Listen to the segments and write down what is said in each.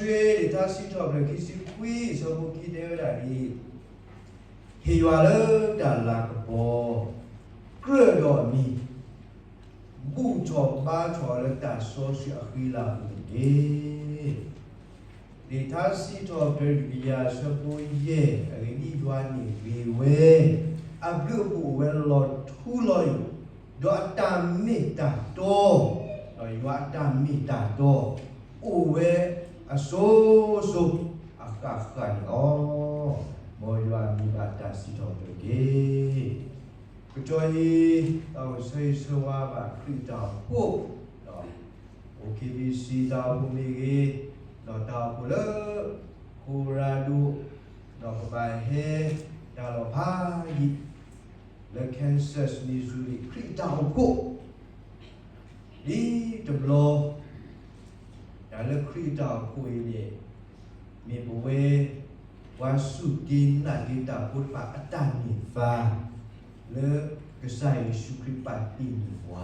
လံာ်ထါစံးထီၣ်ပတြၢၤခံဆံခွံ ဆၢဖိခံ တဲဝဲဒၣ်ဒ်အံၤ, ဟ့ၣ်ယွၤလၢတၢ်လၤကပီၤ, ကြၢးဒီးအမံၤ, ဘူၣ်ထီၣ်ဘါထီၣ်အီၤလၢတၢ်စီဆှံအဃံလၤအပူၤတက့ၢ်. လံာ်ထါစံးထီၣ်ပတြၢၤ တကယၤ ဆၢဖိယဲၢ်, အဂ့ၢ်ဒ်အံၤ, ယွၤန့ၣ်ဂ့ၤဝဲ, အဘျုးအဖှိၣ်အိၣ်ဝဲလီၤထူလီၤယိာ်, ဒီးအတၢ်မ့ၢ်တၢ်တီ, ဒီးယွၤအတၢ်မ့ၢ်တၢ်တီ အိၣ်ဝဲအစိၤစိၤအဃၣ်ဃၣ်န့ၣ်လီၤ. မ်ယွၤအမံၤဘၣ်တၢ်စံးထီၣ်ပတြၢၤတက့ၢ်. ကတီၢ်အံၤ တၢ်အိၣ်ဆၢဂ့ၤဆၢဝါဘၣ်ခရံာ်အတၢ်အိၣ်ဖှိၣ်, ဒီး အိၣ် ခ့ဘံၣ်စံၣ် တၢ်အိၣ်ဖှိၣ်မ့ၢ်ဂ့ၤ, ဒီးတၢ်အိၣ်ဖှိၣ်လၢ Colorado, ဒီးကဘၣ်ဟဲတၢ်လီၤဖးယံၤ လၢ Kansas Missouri ခရံာ်အတၢ်အိၣ်ဖှိၣ် ဒ်တဘျီ တၢ်လၢခရံာ်အတၢ်အိၣ်ဖှိၣ်အံၤန့ၣ် မ့ၢ်ပဝဲ ပှၤစူၢ်က့ၤနာ်က့ၤတၢ်ဖိတဖၣ်အတၢ်န့ၢ်သါ လၢကစၢ်ယ့ၣ်ၡူးခရံာ်ပာ်တ့ၢ်န့ၢ်ပှၤ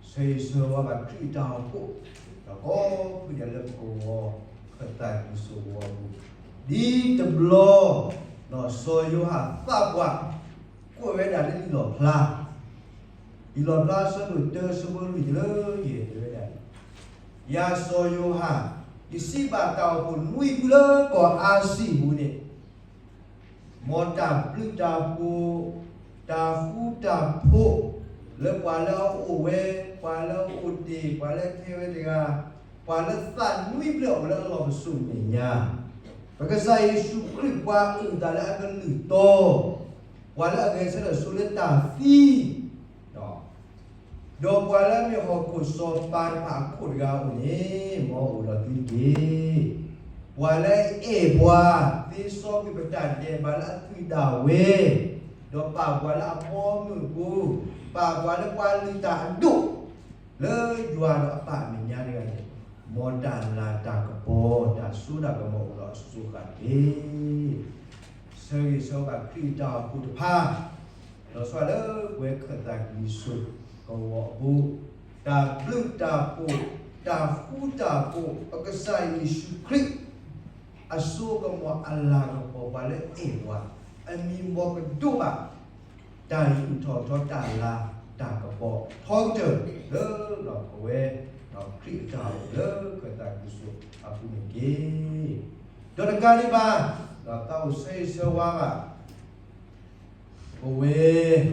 ဆၢဂ့ၤဆၢဝါဘၣ်ခရံာ်အတၢ်အိၣ်ဖှိၣ်, ဒီးကိးဖုဒဲးလၢပကဝီၤခၢၣ်သးကလံၤစိးကဝီၤပူၤ, ဒ်တဘျီ စီၤယိၤဟၣ်သးပှၢ် ကွဲးဝဲဒၣ်လၢလံာ်လီၣ်ဖျါ, လံာ်လီၣ်ဖျါအဆၢဒိၣ်တၢ အဆၢဖိလွံၢ်တုၤလၢယဲၢ် တဲဝဲဒၣ်, ယၤစီၤယိၤဟၣ် ယစံးဘၣ်တၢ်အိၣ်ဖှိၣ်နွံဖုလၢကီၢ်အါစံာ်ပူၤန့ၣ် မ်တၢ်ဘျုးတၢ်ဖှိၣ်, တၢ်ဃူတၢ်ဖိး, လၢပှၤလၢအအိၣ်ဝဲ, ပှၤလၢအအိၣ်တ့ၢ်, ပှၤလၢအခဲဝဲတဂၤ, ပှၤလၢသးနွံဖျၢၣ်အိၣ်လၢအလီၢ်ပစိာ်မဲာ်ညါ, ပကစၢ်ယ့ၣ်ၡူးခရံာ်ပှၤအုၣ်သးလၢအကလုၢ်တီ, ပှၤလၢအဂဲၤဆၢထၢၣ်ဆိလၢတၢ်သံ ဒီးပှၤလၢအမ့ၢ်ဟီၣ်ခိၣ်စီၤပၤတဖၣ်အခိၣ်တဂၤအအိၣ်န့ၣ် မ်အအိၣ်ဒီးသုတက့ၢ်. ပှၤလၢအအဲၣ်ပှၤ, သ့စီကွံာ်ပတၢ်ဒဲးဘးလၢအသွံၣ်ဒၣ်ဝဲ, ဒီးပာ်ပှၤလၢအဘီအမုၢ်အပူၤ, ပာ်ပှၤလၢပှၤလုၢ်တၢ်အဒိၣ် လၢယွၤဒီးအပၢ်အမဲာ်ညါတဂၤန့ၣ်, မ်တၢ်လၤတၢ်ကပီၤ တၢ်စိတၢ်ကမီၤအိၣ်ဒီးအစိၤဃၣ်တက့ၢ်. ဆၢဂ့ၤဆၢဝါဘၣ်ခရံာ်အတၢ်အိၣ်ဖှိၣ်တဖၣ်, ဒီးဆိလၢပဝဲခၢၣ်သးကလံၤစိးကဝီၤအပူၤ, တၢ်ဘျုးတၢ်ဖှိၣ်, တၢ်ဃူတၢ်ဖိး, ပကစၢ်ယ့ၣ်ၡူးခရံာ် အစိကမီၤအလၤကပီၤ ပှၤလၢအဲၣ်ပှၤ, အမံၤမီၤကဒိၣ်ဘၣ် တၢ်အံးထွဲထီၣ်ထီတၢ်လၤတၢ်ကပီၤထီကတၢၢ်လၢ ပဝဲခရံာ်အတၢ်အိၣ်ဖှိၣ်လၢခၢၣ်သးကလံၤစိးအပူၤန့ၣ်တက့ၢ်. ဒီးတကးဒံးဘၣ်, ဒီးသးအိၣ်ဆၢဂ့ၤဆၢဝါဘၣ် ပဝဲ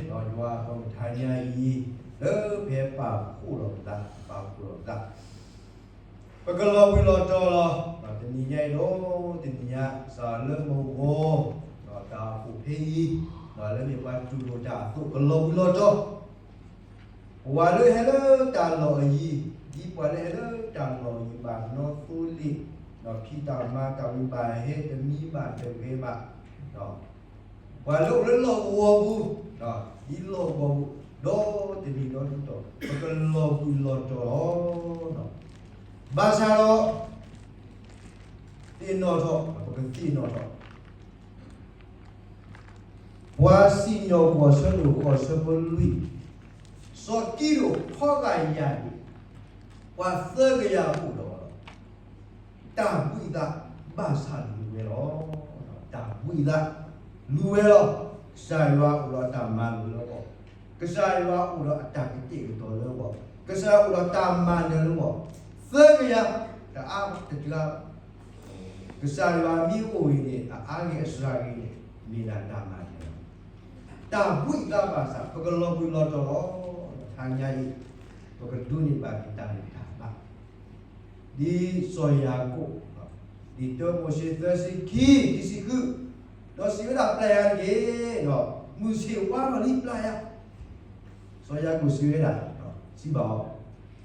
ယွၤအဖိမုၣ်တဟါညါအံၤ လၢပဟဲပာ်ဖှိၣ်လီၤပသး, ပာ်ဖှိၣ်လီၤပသး, ပကလီၤဘှံးလီၤတီၤလီၤ. တနံၤညါအံၤဒီးတနံၤညါ စးလၢမုၢ်ဂီၤ တၢ်အိၣ်ဖှိၣ်ဖဲအံၤ လၢမ့ၢ်ပှၤတူၢ်လိာ်တၢ်အသိး ကလီၤဘှံးလီၤတီၤ ပှၤလၢဟဲလၢတၢ်လီၢ်အယံၤ, ဒ်ပှၤလၢဟဲလၢတၢ်လီၢ်အယံၤဘၣ်နီၣ်သိလ့ၣ်, ဒီးဖံးတၢ်မၤတၢ်ဝံၤဘၣ်ဟဲတမံဘၣ်တဂဲၤဘၣ်, ပှၤလၢအိၣ်လၢလီၢ်ကဝီၤပူၤ, ဒ်လီၢ်ကဝီၤပူၤ, ဒီးတနံၤဒီးတနံၤ ပကလီၤဘှံးလီၤတီၤလီၤ. ဘၣ်ဆၣ်ဒီး သ့ၣ်နီၣ်ထီၣ်, ပကသ့ၣ်နီၣ်ထီၣ် ပှၤစံၣ်ညီၣ်ကွီၢ်ဆၢဒိၣ်ဃိးဆၢဖိလွံၢ်, စီၤကံးဒဧိၣ်ဖီဂာ်ယၤဒၣ် ပှၤသၢကယၤအိၣ်ဒီး တၢ်ဘှံးသးဘၣ်ဆၣ်လူၤဝဲလီၤ. တၢ်ဘှံးသး လူၤဝဲလီၤ. ကစၢ်ယွၤအိၣ်ဒီးတၢ်မၤလိာ်လၢအဂီၢ်, ကစၢ်ယွၤအိၣ်ဒီးအတၢ်ကတဲာ်ကတီၤလၢအဂီၢ်, ကစၢ်ယွၤအိၣ်ဒီးတၢ်မၤနၢၤလၢအဂီၢ်, သၢကယၤ တအါတတြၢ် ကစၢ်ယွၤမ့ၢ်အိၣ်ဂ့ၤန့ၣ် အအါဂ့ၤအစှၤဂ့ၤန့ၣ် မ့ၢ်ဒၣ်တၢ်မၤနၢၤလီၤ. တၢ်ဘှံးသးဘၣ်ဆၣ် ပကလီၤဘှံးလီၤတီၤလီၤ. တဟါညါအံၤ ပကဒိးန့ၢ်ဘၣ်က့ၤတၢ်ဂံၢ်တၢ်ဘါ ဒ်စီၤယၤကိာ်, ဒ်တၢမိၤၡ့သၢဆံခံ ခံဆံဃု, ဒီးစံးဝဲဒၣ်ပျၢ်ယၤတက့ၢ်, မုၢ်ဆ့ၣ်ဝါထီၣ်လံပျၢ်ယၤ, စီၤယၤကိာ်စံးဝဲဒၣ်, စံးဘၣ်အီ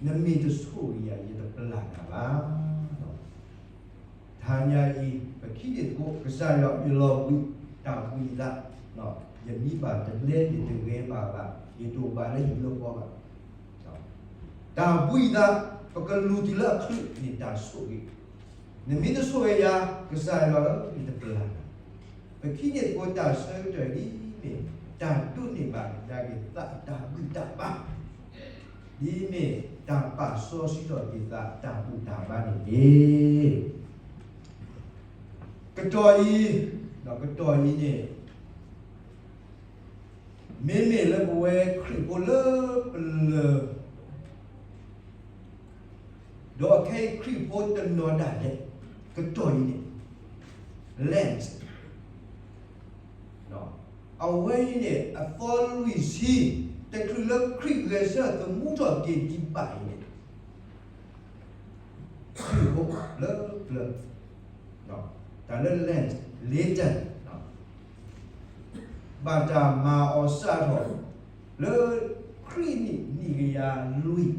ၤ, နမ့ၢ်တဆိၣ်ဂ့ၤယၤ ယတပျၢ်နၤဘၣ်. တဟါညါအံၤ ပခံန့ၣ်သကိး ကစၢ်ယွၤ ယလီၤဘှံးတၢ်ဘှံးသး, ယမံဘၣ်တဘျဲ ယတဂဲၤဘၣ်ဘၣ်, ယတအိၣ်ဘၣ်လၢယလၢပှီၢ်ဘၣ်. တၢ်ဘှံးသး ပကလူၤတုၤလၢအချုးန့ၣ်တၢ်ဆိၣ်ဂ့ၤ, နမ့ၢ်တဆိၣ်ဂ့ၤယၤ ကစၢ်ယွၤဧၢ ယတပျၢ်နၤ. ပခံန့ၣ်သကိး တၢ်ဆၢကတီၢ်ဒ်မ့ၢ် တၢ်ဒိးန့ၢ်ဘၣ်ကဒါက့ၤသးအတၢ်ဘှံးတၢ်ဘါ ဒ်မ့ၢ် တၢ်ပာ်စီဆှံထီၣ်က့ၤသးတၢ်ဘူၣ်တၢ်ဘါန့ၣ်တက့ၢ်. ကတီၢ်အံၤ, ကတီၢ်အံၤန့ၣ် မ့မ့ၢ်လၢပဝဲခရံာ်ဖိလၢပျၢၤ, ဒီးခဲအံၤခရံာ်ဖိတနီၤဒၣ်လဲာ်, ကတီၢ်အံၤန့ၣ် Lent အဝဲအံၤန့ၣ် အသီလွံၢ်ဆံ, တချုးလၢခရံာ်ဂဲၤဆၢထၢၣ်သမူထီၣ်က့ၤဒံးဘၣ်အံၤန့ၣ် ခရံာ်ဖိလၢပျၢၤ, တၢ်လၢ Lent, Lenten ဘၣ်တၢ်မၤအီၤစးထီၣ် လၢခရံာ်နံၣ်နံၣ်ကယၤလွံၢ်,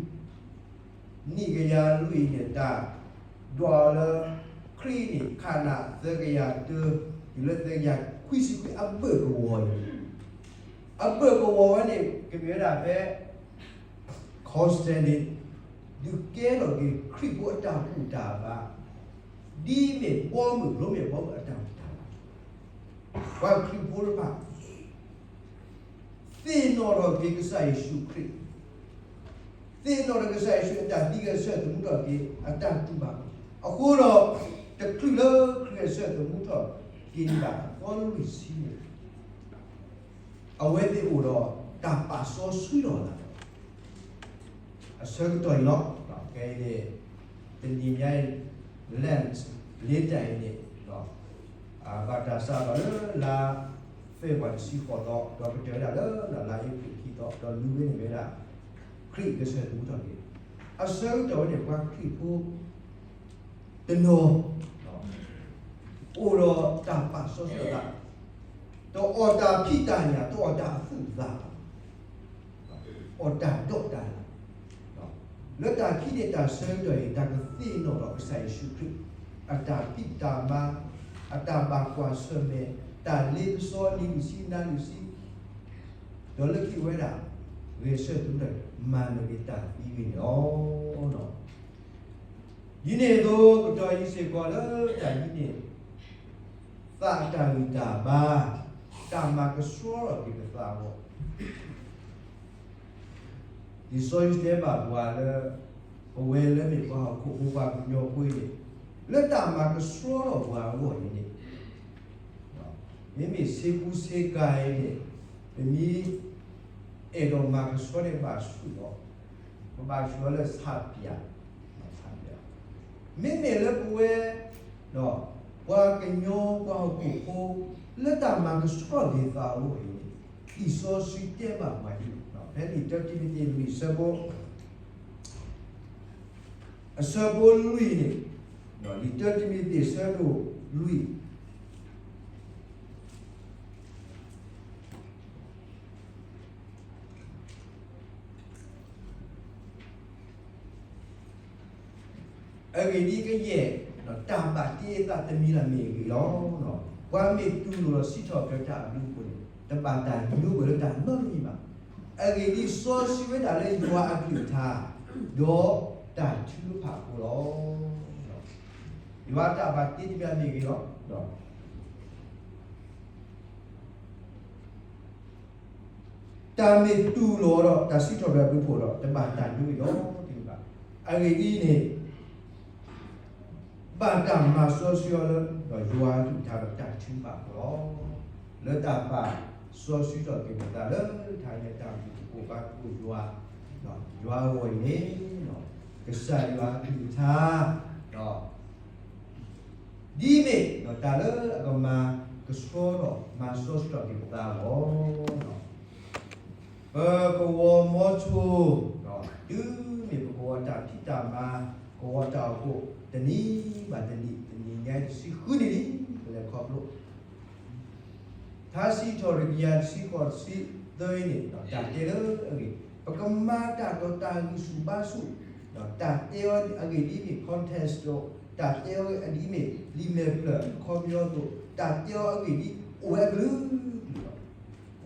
နံၣ်ကယၤလွံၢ်အံၤန့ၣ် တၢ်ဒွးအီၤလၢ ခရံာ်နံၣ်ခးနးသၢကယၤတၢ, တုၤလၢသၢကယၤခွံဆံခွံအဘၢၣ်ကဝီၤန့ၣ်, အဘၢၣ်ကဝီၤဝဲန့ၣ် ကမ့ၢ်ဝဲဒၣ်ဖဲ Constantine ဒုးကဲထီၣ်က့ၤခရံာ်ဖိအတၢ်ဘူၣ်တၢ်ဘါ, ဒ်မ့ၢ်ဘီမုၢ် ရိမ့ၤဘီမုၢ်အတၢ်ဘူၣ်တၢ်ဘါ, ပှၤခရံာ်ဖိတဖၣ် သ့ၣ်နီၣ်ထီၣ်က့ၤကစၢ်ယ့ၣ်ၡူးခရံာ်, သ့ၣ်နီၣ်ထီၣ်ကစၢ်ယ့ၣ်ၡူးအတၢ်သံဂဲၤဆၢထၢၣ်သမူထီၣ်က့ၤ အတၢ်တူၢ်ဘၣ်, အဃိဒီး တချုးလၢခရံာ်ဂဲၤဆၢထၢၣ်သမူထီၣ်က့ၤဒံးဘၣ်အသီလွံၢ်ဆံန့ၣ် အဝဲသ့ၣ်အိၣ်ဒီးတၢ်ပာ်စီဆှံထီၣ်အသး အဆၢကတီၢ်အံၤလီၤ. ခဲအံၤန့ၣ် တနံၤညါအံၤ Lent လ့တၢ်အံၤန့ၣ် ဘၣ်တၢ်စးထီၣ်လၢလါ February တဆံဃိးသီ, ဒီးကတၢၢ်ဝဲဒၣ်လၢလါအ့ဖြ့ၣ်ခံသီ, ဒီးနွံဝဲန့ၣ်ဝဲဒၣ် ခရံာ်ဂဲၤဆၢထၢၣ်သမူထီၣ်က့ၤ, အဆၢကတီၢ်ဝဲန့ၣ် ပှၤခရံာ်ဖိ တနီၤ အိၣ်ဒီးတၢ်ပာ်စီဆှံအသး, တအီၣ်တၢ်ဖံးတၢ်ညၣ်, တအီၣ်တၢ်အသူၣ်အသးဘၣ်, အီၣ်တၢ်ဒီးတၢ်လၣ်, လၢတၢ်ခံးန့ၣ် တၢ်ဆၢကတီၢ်အံၤ တၢ်ကသ့ၣ်နီၣ်ထီၣ်ကစၢ်ယ့ၣ်ၡူးခရံာ် အတၢ်ဖံးတၢ်မၤ, အတၢ်ဘၣ်ကွၢ်ဆၢၣ်မဲာ်, တၢ်လ့ပစီနံၤလွံၢ်ဆံနၤလွံၢ်ဆံ, ဒီးလၢခံဝဲဒၣ် ဂဲၤဆၢထၢၣ်သမူထီၣ် မၤနၢၤက့ၤတၢ်သံဝဲန့ၣ်လီၤ. ဒ်န့ၣ်အသိး ကတီၢ်အံၤစ့ၢ်ကီးလၢတၢ်ဒ်န့ၣ် သးအတၢ်ဂံၢ်တၢ်ဘါ, တၢ်မၤကဆှီထီၣ်က့ၤပသးအဂီၢ်, လံာ်စီဆှံတဲဘၣ်ပှၤလၢ ပဝဲလၢမ့ၢ်ပှၤဟီၣ်ခိၣ်ဖိ ပှၤကညီဖိအံၤန့ၣ်, လၢတၢ်မၤကဆှီထီၣ်ပှၤအဂီၢ်အံၤန့ၣ်, မ့မ့ၢ်ဆ့ကူဆ့ကၤအံၤန့ၣ်, ပမ့ၢ်အဲၣ်ဒိးမၤကဆှီန့ၣ် ဘၣ်ဆူၣ်လီၤ, ပဘၣ်ဆူၣ်လီၤလၢဆးပၠး, ဆးပၠး, မ့မ့ၢ်လၢပဝဲ ပှၤကညီပှၤဟီၣ်ခိၣ်ဖိ လၢတၢ်မၤကဆှီထီၣ်က့ၤသးအဂီၢ်အံၤန့ၣ်, လံာ်စီဆှံတဲဘၣ်ပှၤဒ်န့ၣ်, ဖဲလံာ်တၢတံၤမသ့းလွံၢ်ဆၢဖိ အဆၢဖိလွံၢ်န့ၣ်, လံာ်တၢတံၤမသ့းဆၢဒိၣ်လွံၢ် အဂ့ၢ်ဒ်အံၤ, ကယဲၢ် တၢ်ဘၣ်တ့အသးတမံၤလၢ်မ့ၢ်အဂ့ၢ်လီၤ. ပှၤမ့ၢ်တူၢ်လိာ်ဒီးစံးထီၣ်ပတြၢၤတၢ်အဘျုးအဖှိၣ်န့ၣ်, တဘၣ်တၢ်ညိကွံာ်လၢတၢ်နီတမံၤဘၣ်. အဂ့ၢ်ဒ်အံၤ, စီဆှံဝဲဒၣ်လၢယွၤအကလုၢ်ကထါ, ဒီးတၢ်ထုကဖၣ်အဃိလီၤ. ယွၤအတၢ်ဘၣ်တ့တမံၤလၢ်မ့ၢ်အဂ့ၢ်လီၤ. တၢ်မ့ၢ်တူၢ်လိာ်ဒီးတၢ်စံးထီၣ်ပတြၢၤအဘျုးအဖှိၣ်ဒီး တဘၣ်တၢ်ညိကွံာ်နီတမံၤဘၣ်. အဂ့ၢ်ဒ်အံၤန့ၣ်, ဘၣ်တၢ်မၤစီဆှံအီၤလၢ ယွၤအကလုၢ်ကထါဒီးတၢ်ထုကဖၣ်အဃိလီၤ. လၢတၢ်ပာ်စီဆှံထီၣ်က့ၤပသးလၢတၢ်ဟဲတၢ်မုၢ်တကိးဘါကိးယွၤ, ယွၤအဂီၢ်အံၤန့ၣ်, ကစၢ်ယွၤအကလုၢ်ကထါ ဒ်မ့ၢ်တၢ်လၢအကမၤကဆှီထီၣ်မၤစီဆှံထီၣ်က့ၤပသးလီၤ. ပကဝီၤမီထိ, တုၤမ့ၢ်ပကဝီၤတၢ်ဖံးတၢ်မၤ, ကဝီၤတၢ်အိၣ်ဖှိၣ် တနံၤဘၣ်တနံၤ, တနံၤညါတဆံဃုနံၣ်လံ, ပလဲၤခီဖျိ ထါစံးထီၣ်တကယၤတဆံဃိးတဆံသၢအံၤန့ၣ်, တၢ်တဲလၢအဂ့ၢ်, ပကမၤတၢ်ဒီးတၢ်ဂံၢ်ဆူၣ်ဘါဆူၣ်, တၢ်တဲအီၤအဂ့ၢ်ဒ်အမ့ၢ် context ဒီး တၢ်တဲအီၤအဂ့ၢ်ဒ်အမ့ၢ် လံာ်မဲာ်ဖျၢၣ်အခီပညီအသိး, တၢ်တဲအီၤအဂ့ၢ်ဒ်အိၣ်ဝဲအကလုာ်ကလုာ်လီၤ.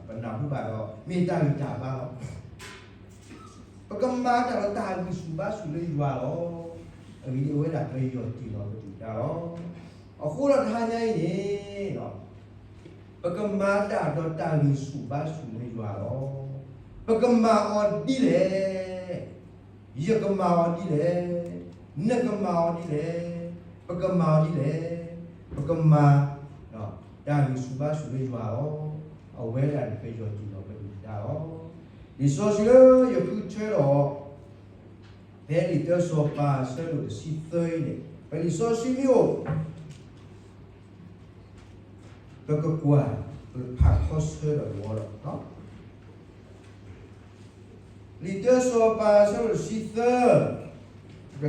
ပနၢ်ဟူဘၣ်ဒီး မ့ၢ်တၢ်ဂံၢ်တၢ်ဘါလီၤ. ပကမၤတၢ်ဒီးတၢ်ဂံၢ်ဆူၣ်ဘါဆူၣ်လၢယွၤလီၤ. အဂ့ၢ်ဒ်အံၤ, အဝဲဒၣ်ပယီၢ်တ့ၢ်လီၤပဒုၣ်ဒါလီၤ. အဃိဒီးတဟါညါအံၤန့ၣ်, ပကမၤတၢ်ဒီးတၢ်ဂံၢ်ဆူၣ်ဘါဆူၣ်လၢယွၤလီၤ. ပကမၤအီၤဒ်လဲၣ်. ယကမၤအီၤဒ်လဲၣ်, နကမၤအီၤဒ်လဲၣ်, ပကမၤအီၤဒ်လဲၣ်, ပကမၤ တၢ်ဂံၢ်ဆူၣ်ဘါဆူၣ်လၢယွၤလီၤ. အဝဲဒၣ်န့ၣ် ပယီၤတံၢ်လီၤပဒုၣ်ပဒါလီၤ. လံာ်စီဆှံလၢယဃုထၢဒီး ဖဲလံာ်တၢစီၤပၤအဆၢဒိၣ်တဆံသၢအံၤန့ၣ် ပလံာ်စီဆှံမ့ၢ်အိၣ် ပကကွၢ် ပကဖးခီဆၢဒီးတဝီလီၤ. လံာ်တၢစီၤပၤအဆၢဒိၣ်တဆံသၢ ပကစးထီၣ်ဖးခီ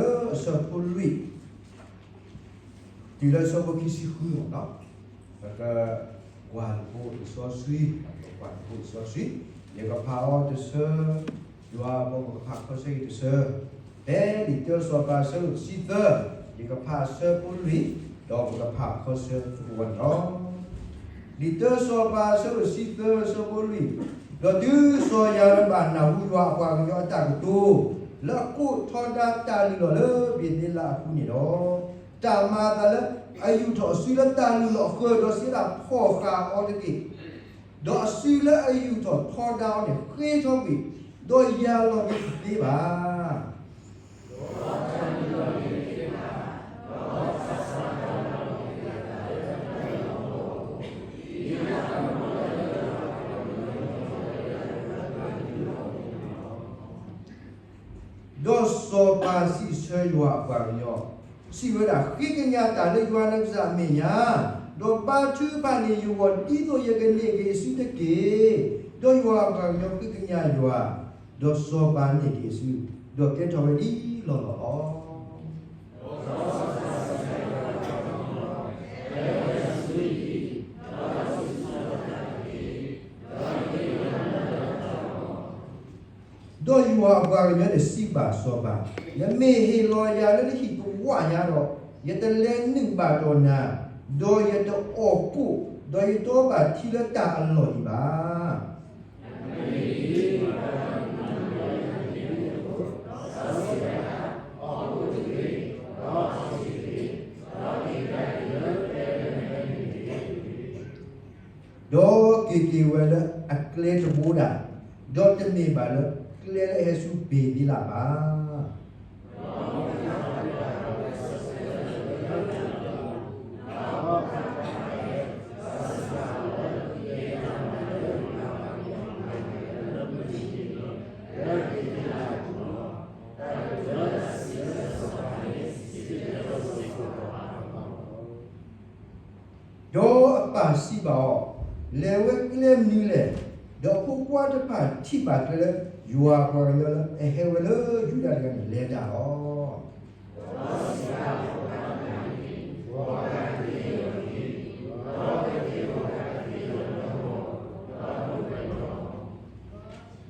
ဆၢလၢအဆၢဖိလွံၢ် တုၤလၢအဆၢဖိခံဆံဃုလီၤ. ပကကွၢ်လိာ်ဖိလံာ်စီဆှံ, ပကကွၢ်လိာ်ဖိလံာ်စီဆှံ, ယကဖးအီၤတဆၢ, ယွၤအဘီပကဖးခီဆၢအံၤတဆၢ, ဖဲလံာ်တၢစီၤပၤအဆၢဒိၣ်တဆံသၢ, ယကဖးအဆၢဖိလွံၢ်, ဒီးပကဖးခီဆၢသဝီန့ၣ်လီၤ. လံာ်တၢစီၤပၤအဆၢဒိၣ်တဆံသၢအဆၢဖိလွံၢ်, ဒီးတုၤစီၤယၤရဘၣ်နၢ်ဟူယွၤအပှၤကညီအတၢ်ကတိၤ, လၢအကိးထီဒါတၢ်လုၢ်လီၢ်လၢဘ့ၤသ့လးအပူၤန့ၣ်ဒီး, တၢ်မၤအသးလၢအယူာ်ထီၣ်အစုလၢတၢ်လုၢ်လီၢ်အဃၢၤ, ဒီးစံးဒၣ်ဖှီၣ်ဃာ်အီၤတက့ၢ်. ဒီးအစုလၢအယူာ်ထီၣ်ထီဒါအီၤန့ၣ် ဃ့ထီၣ်ကွံာ်, ဒီးယၢ်လီၤက့ၤတသ့ဘၣ်. ဒီးစီၤပၤစံးဆၢယွၤအပှၤကညီ, စံးဝဲဒၣ်, ဃ့ကညးတၢ်လၢယွၤနကစၢ်အမဲာ်ညါ, ဒီးဘါထုကဖၣ်န့ၢ်ယဂီၢ် ဒ်သိးယကန့ၢ်က့ၤအစုတက့ၢ်. ဒီးယွၤအပှၤကညီဃ့ကညးယွၤ, ဒီးစီၤပၤန့ၢ်က့ၤအစု, ဒီးကဲထီၣ်ဝဲဒ်လီၢ်လီၢ်လီၤ. ဒီးယွၤအပှၤကညီန့ၣ်စံးဘၣ်စီၤပၤ, နမ့ၢ်ဟ့ၣ်လီၤယၤလၢနဟံၣ်ကဝးညါဒီး, ယတလဲၤနုာ်ဘၣ်ဒီးနၤ, ဒီးယတအီၣ်ကိၣ်, ဒီးယတအီဘၣ်ထံလၢတၢ်အလီၢ်ဒံးဘၣ်. ဒီးက့ၤက့ၤဝဲလၢအကျဲတဘိဒၣ်, ဒီးတမ့ၢ်ဘၣ်လၢကျဲလၢအဟဲဆူဘ့ၤသ့လးဘၣ်. ဒီးအပၢ်စံးဘၣ်အီၤ, လဲၤဝဲကျဲမနုၤလဲၣ်. ဒီးအဖိခွါတဖၣ်ထံၣ်ဘၣ်ကျဲလၢယွၤအပှၤကညီလၢအဟဲဝဲလၢယူဒၤတဂၤန့ၣ် လဲၤတၢ်လီၤ.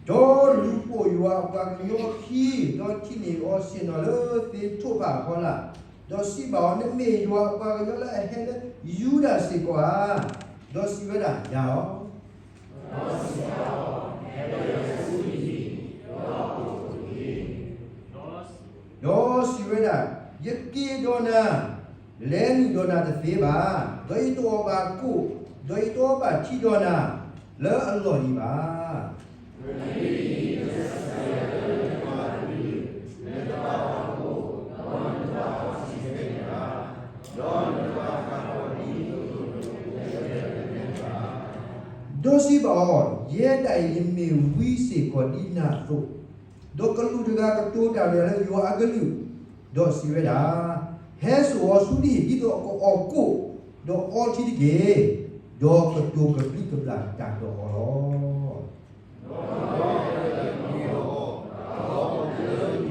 ဒီးလူၤပိာ်ယွၤအပှၤကညီအခံ, ဒီးထံၣ်န့ၢ်အီၤဆ့ၣ်နီၤလၢသ့ၣ်ထိးဖးအဖီလာ်, ဒီးစံးဘၣ်အီၤ, နမ့ၢ်ယွၤအပှၤကညီလၢအဟဲလၢယူဒၤစ့ၢ်ကီးဧါ. ဒီးစံးဝဲဒၣ်, ယၤလီၤ. ဒီးစံးဝဲဒၣ်, ယက့ၤဒီးနၤ, လဲၤနုာ်ဒီးနၤတသ့ဘၣ်. ဒီးယတအီၣ်ဘၣ်ကိၣ်, ဒီးယတအီဘၣ်ထံဒီးနၤ လၢအလီၢ်ဒံးဘၣ်. ဒီးစံးဘၣ်အီၤ, ယဲဒၣ်အံၤယမ့ၢ်ဝံစ့ၢ်ကီးဒ်နၤအသိး, ဒီးကလူးတဂၤကတိၤတၢ်ဒီးယၤလၢယွၤအကလုၢ်, ဒီးစံးဝဲဒၣ်, ဟဲစိာ်အီၤဆူနဟံၣ်ဒ်သိးကအီၣ်ကိၣ်, ဒီးအီထံတက့ၢ်, ဒီးကတိၤကဘျံးကဘျၣ်တၢ်ဒီးအီၤလီၤ.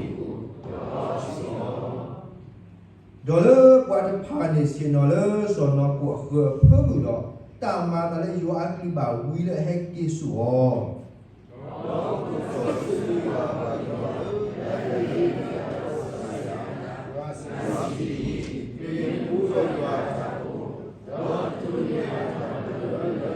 ဒီးလၢပှၤတဖၣ်န့ၣ်ဆ့ၣ်နီၤလၢစီၢ်နီၤခိၣ်အဃၢၤအဖၢမုၢ်ဒီး, တၢ်မၤအသးလၢယွၤအကလုၢ်ဘၣ်ဝံလၢအဟဲက့ၤစိာ်အီၤ ဒီးဟဲက့ၤကဒါက့ၤ ဒီးအီၣ်ကိၣ်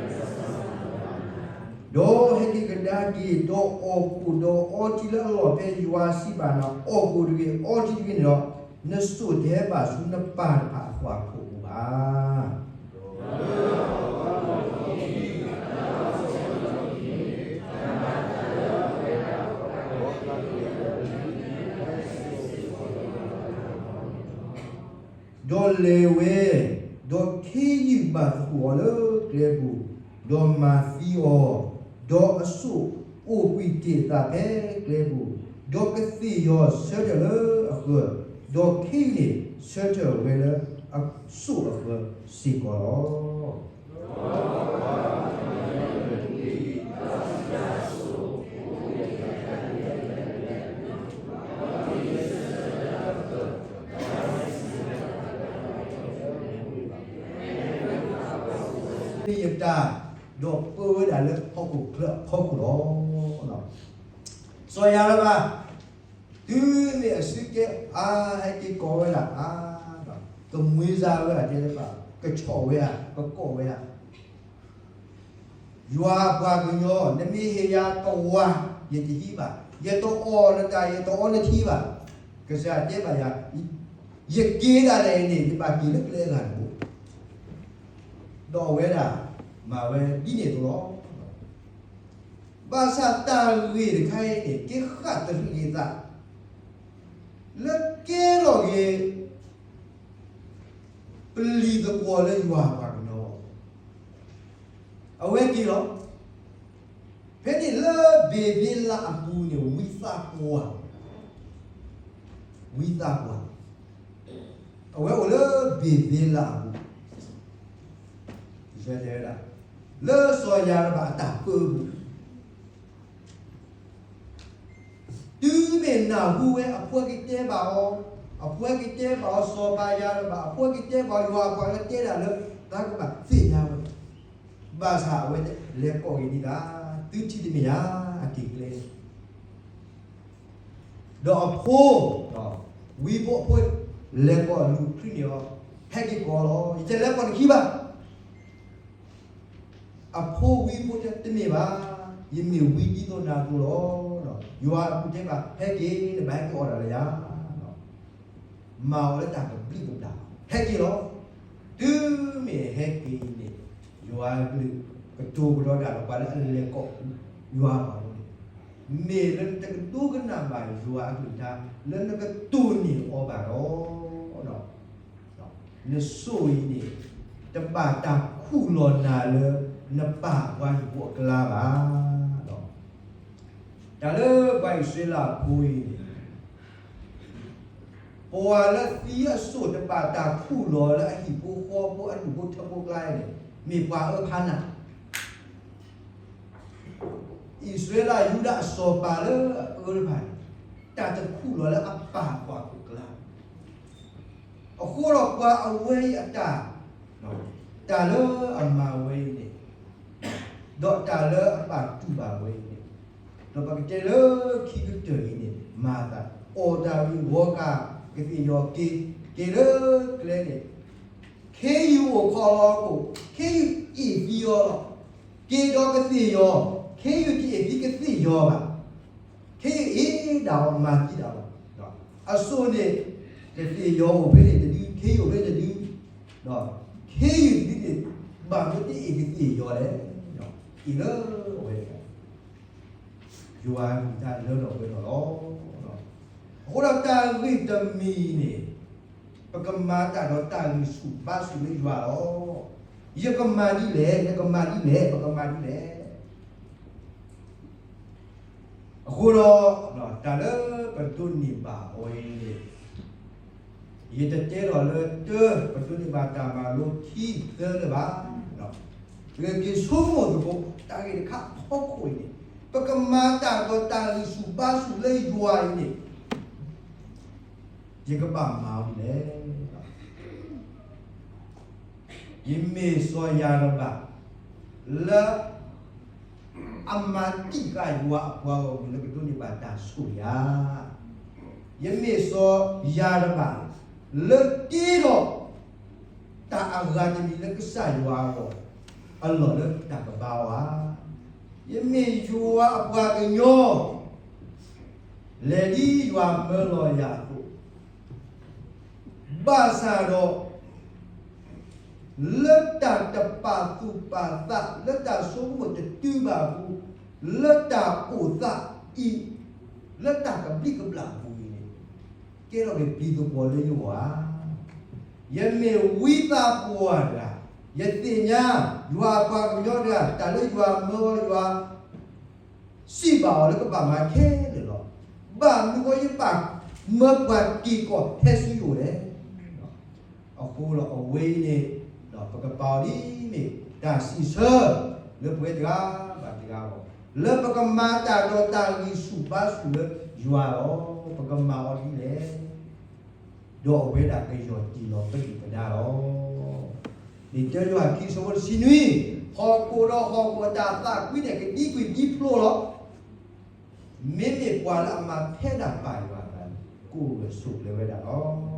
ဒီးအီထံလၢအလီၢ်ဖဲယွၤစံးဘၣ်နၤအီၣ်ကိၣ်တဂ့ၤ အီထံတဂ့ၤန့ၣ်ဒီး, နစိာ်တဟဲဘၣ်ဆူနပၢ်တဖၣ်အသွၣ်ခိၣ်ပူၤဘၣ်. ဒီးလဲၤဝဲ, ဒီးခ့ယုၢ်ဘၣ်သကိးအီၤလၢကျဲပူၤ, ဒီးမၤသံအီၤ, ဒီးအစိၣ်အိၣ်ကွံာ်တ့ၢ်အသးဖဲကျဲပူၤ, ဒီးကသ့ၣ်ယီၤဆၢထၢၣ်လၢအဃၢၤ, ဒီးခ့ယုၢ်န့ၣ်ဆၢထၢၣ်ဝဲလၢအစိၣ်အဃၢၤစ့ၢ်ကီးလီၤ. ယတၢ်, ဒီးပၢဝဲဒၣ်လၢဟီၣ်ခိၣ်ချၢအဖီခိၣ်လီၤ. စီၤယၤရဘၣ်, တုၤမ့ၢ်အစုကဲအါ ဟဲက့ၤကိးဝဲဒၣ်အါ, ကမှံစါဝဲဒၣ်တဲတဘၣ်, ကဆီၣ်ဝဲဧါ, ကကိးဝဲဧါ. ယွၤပှၤကညီ, နမ့ၢ်ဟ့ၣ်ယၤတဝၢ်, ယတဟံးဘၣ်, ယတအီၣ်နတၢ်, ယတအီနထံဘၣ်. ကစၢ်တဲဘၣ်ယၤ, ယက့ၤဒၣ်လဲာ်န့ၣ် ယဘၣ်က့ၤလၢကျဲအဂၤတဘိ. ဒီးအဝဲဒၣ်မၤဝဲဒ်န့ၣ်အသိးလီၤ. ဘၣ်ဆၣ်တၢ်ဂ့ၢ်တခါအံၤန့ၣ် ကဲဃၣ်တရံးအသး လၢကဲထီၣ်က့ၤ ပျံၤသကွီၤလၢယွၤပှၤကညီ, အဝဲက့ၤလီၤ. ဖဲန့ၣ်လၢဘ့ၤသ့လးအပူၤန့ၣ် ဝံသးပှၢ်, ဝံသးပှၢ်, အဝဲအိၣ်လၢဘ့ၤသ့လးအပူၤ, လၢစီၤယၤရဘၣ်အတၢ်ပၢပူၤ တုၤမ့ၢ်နၢ်ဟူဝဲအဖိက့ၤတဲဘၣ်အီၤ, အဖိက့ၤတဲဘၣ်အီၤ စီၤပၤယၤရဘၣ်, အဖိက့ၤတဲဘၣ်အီၤ ယွၤအပှၤလၢတဲဒၣ်လၢ သးကဘၣ်သ့ၣ်ညါဝဲ, ဘၣ်ဆၣ်အဝဲလဲၤကိးက့ၤဒံးဒၣ်, သုထံၣ်တမ့ၢ်ဧါ, အက့ၤကျဲ ဒီးအဖိ, ဝံဖိအဖိ, လဲၤကိးအလုၢ်အထံန့ၣ်အီၤ, ဟဲက့ၤကိးလီၤ, ယတလဲၤကိးနခံဘၣ်. အဖိဝံဖိတဲတမ့ၢ်ဘၣ်, ယမ့ၢ်ဝံဒ်သိးနၤအသိးလီၤ. ယွၤအကလုၢ်တဲဘၣ် ဟဲက့ၤ, နဘၣ်ဟဲက့ၤအီၣ်ဒၣ်လၢယၤ မၤအီၤလၢတၢ်ကဘျံးကဘျၣ်, ဟဲက့ၤလီၤ. တုၤမ့ၢ်ဟဲက့ၤန့ၣ် ယွၤအကလုၢ်ကတိၤကဒီးဒၣ်ဒီးပှၤလၢအလဲၤကိးယွၤအပှၤန့ၣ်, မ့ၢ်လၢနတကဒိကနၣ်ဘၣ်ယွၤအကလုၢ်တၢ် လၢနကတိၢ်န့ၢ်အီၤဘၣ်ဒီး နစိၤအံၤန့ၣ် တဘၣ်တၢ်ခူၣ်လီၤနၤလၢ နပၢ်ပှၤဟံၣ်ဖိအကျါဘၣ်. တၢ်လၢပှၤအံၣ်စရ့လးဖိအံၤန့ၣ် ပှၤလၢသံအစိၣ်တဘၣ်တၢ်ခူၣ်လီၤလၢအဟံၣ်ဖိဃီဖိအဒူၣ်ဖိထၢဖိကျါန့ၣ် မ့ၢ်ပှၤအၢဖးနၢ်, အံၣ်စရ့လးယူဒၤအစီၤပၤလၢအအၢတဖၣ်န့ၣ် တၢ်တခူၣ်လီၤလၢအပၢ်ပှၤခိၣ်ကျါ အဃိဒီးပှၤအဝဲအံၤအတၢ်, တၢ်လၢအမၤဝဲအံၤန့ၣ်, ဒီးတၢ်လၢအဘၣ်တူၢ်ဘၣ်ဝဲအံၤန့ၣ်, ဒီးပကတဲလၢခံကတၢၢ်အံၤန့ၣ် မၤသး အီၣ်တၢ်ဝံၤဝီၤကၢ်ကသ့ၣ်ယီၤက့ၤ, က့ၤလၢကျဲန့ၣ်, ခ့ယုၢ်အိၣ်ခိးလီၤအခိၣ်, ခ့ယုၢ်အ့ၣ်သံအီၤလီၤ. က့ၤဒီးကသ့ၣ်ယီၤ, ခ့ယုၢ်တအ့ၣ်သံကသ့ၣ်ယီၤဘၣ်. ခ့ယုၢ်အ့ၣ်ဒၣ်အီၤမၤသံဒၣ်အီၤ, အစိၣ်န့ၣ် ကသ့ၣ်ယီၤအိၣ်ဖဲန့ၣ်တဒု, ခ့ယုၢ်အိၣ်ဖဲန့ၣ်တဒု, ခ့ယုၢ်တဒုန့ၣ် ဘၣ်မနုၤတအ့ၣ်ကသ့ၣ်ယီၤလဲၣ်, အ့ၣ်လၢအဝဲတဂၤ ယွၤအကလုၢ်တၢ်လၢထီၣ်ပှဲၤထီၣ်လီၤ. အဃိဒီးတၢ်ဂ့ၢ်တမံၤန့ၣ် ပကမၤတၢ်ဒီးတၢ်ဂံၢ်ဆူၣ်ဘါဆူၣ်လၢယွၤလီၤ. ယကမၤဒ်လဲၣ်, နကမၤဒ်လဲၣ်, ပကမၤဒ်လဲၣ်. အဃိဒီး တၢ်လၢပဒိးန့ၢ်ဘၣ်အီၤအံၤန့ၣ် ယတတဲထီၣ်လၢတၢ် ပဒိးန့ၢ်ဘၣ်တၢ်မၤလိခံသၢလၢၤဘၣ်. ပကက့ၤဆိကမိၣ်သကိး တၢ်ဂ့ၢ်တခါအဖီခိၣ်အံၤန့ၣ် ပကမၤတၢ်ဒီးတၢ်ဂံၢ်ဆူၣ်ဘါဆူၣ်လၢယွၤအံၤန့ၣ် ယကဘၣ်မၤဒ်လဲၣ်. ယမ့ၢ်စီၤယၤရဘၣ် လၢ အမၤတံာ်ဃာ်ယွၤအပှၤဂီၢ်မုၢ်လၢကဒိးန့ၢ်ဘၣ်တၢ်ဆိၣ်ဂ့ၤဧါ. ယမ့ၢ်စီၤယၤရဘၣ် လၢတ့ထီၣ် တၢ်အဂၤတမံၤလၢကစၢ်ယွၤအဂီၢ် အလီၢ်လၢတၢ်ကဘါအီၤဧါ. ယမ့ၢ်ယွၤအပှၤကညီ လဲၤဒ်ယွၤမၢလီၤယၤအသိး ဘၣ်ဆၣ်ဒီး လၢတၢ်တပာ်သူၣ်ပာ်သး လၢတၢ်ဆိကမိၣ်တတုၤဘၣ်အပူၤ လၢတၢ်အိၣ်သးအံၤ လၢတၢ်ကဘျံးကဘျၣ်အပူၤအံၤန့ၣ် ကဲထီၣ်က့ၤပျံၤသကွီၤလၢယဂီၢ်ဧါ. ယမ့ၢ်ဝံသးပှၢ်တဂၤ, ယသ့ၣ်ညါယွၤအပှၤကညီတဂၤ, တၢ်လၢယွၤမၢအီၤ, ယွၤ စံးဘၣ်အီၤလၢကဘၣ်မၤခဲလၢာ်လီၤ. ဘၣ်မနုၤဃိယဘၣ်မၢပှၤက့ၤကီးဟဲဆူယအိၣ်လဲၣ်. အဃိဒီးအဝဲအံၤန့ၣ် ပကပာ်အီၤဒ်အမ့ၢ် တၢ်စံးဆၢလၢပဝဲတဂၤဘၣ်တဂၤအဂီၢ်, လၢပကမၤတၢ်ဒီးတၢ်ဂံၢ်ဆူၣ်ဘါဆူၣ်လၢယွၤလီၤ. ပကမၤအီၤဒ်လဲၣ်. ဒီးအဝဲဒၣ်ကယီၢ်တံၢ်လီၤပဒုၣ်ပဒါလီၤ. လံာ်တၢယိၤဟၣ်ခံ ဆၢဖိတဆံနွံ, ဟီၣ်ခိၣ်ဒီးဟီၣ်ခိၣ်အတၢ်သးကွံန့ၣ် ကဒံကွံာ်ဒံဖျိလီၤ. မ့မ့ၢ်ပှၤလၢအမၤထဲဒၣ်ပၢ်ယွၤအသးန့ၣ် ကအိၣ်ဂၢၢ်ဆိးကျၢၤဝဲဒၣ်လီၤ.